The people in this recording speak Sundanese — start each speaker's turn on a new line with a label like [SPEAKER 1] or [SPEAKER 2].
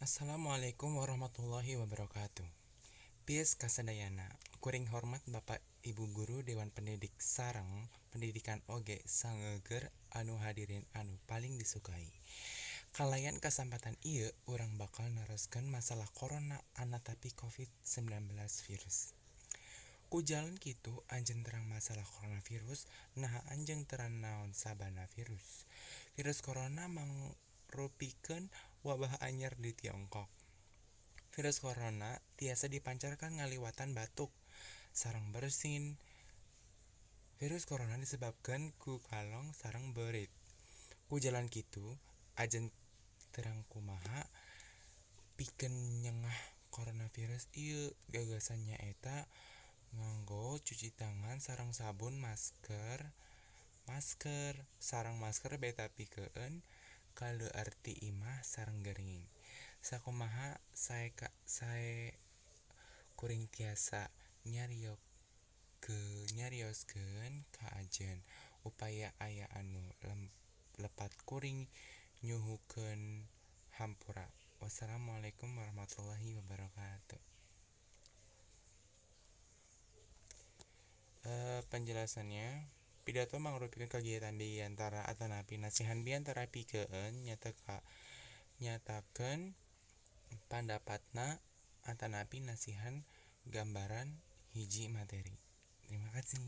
[SPEAKER 1] Assalamualaikum warahmatullahi wabarakatuh. Pies kasadayana, kuring hormat Bapak Ibu Guru Dewan Pendidik sareng pendidikan oge sangeuger anu hadirin anu paling disukai. Kalayan kasampatan ieu urang bakal neroskeun masalah corona anatapi COVID-19 virus. Ku jalan kitu anjeun terang masalah coronavirus, naha anjeun terang naon sabana virus. Virus corona mangrupikeun wabah anyar di Tiongkok. Virus corona tiasa dipancarkan ngaliwatan batuk sareng bersin. Virus corona disebabkeun ku kalong sareng beurit. Ku jalan kitu anjeun terang kumaha pikeun nyengah coronavirus ieu. Gagasan nyaeta nganggo cuci tangan sareng sabun, masker sareng masker beta pikeun kaleuar ti imah sareng gering. Sakumaha sae kuring tiasa nyarioskeun ka anjeun upaya aya anu lepat kuring nyuhunkeun hampura. Wassalamualaikum warahmatullahi wabarakatuh. Penjelasannya, pidato mangrupikeun kagiatan biantara atanapi nasihan biantara pikeun nyatakeun pandapatna atanapi nasihan gambaran hiji materi. Terima kasih.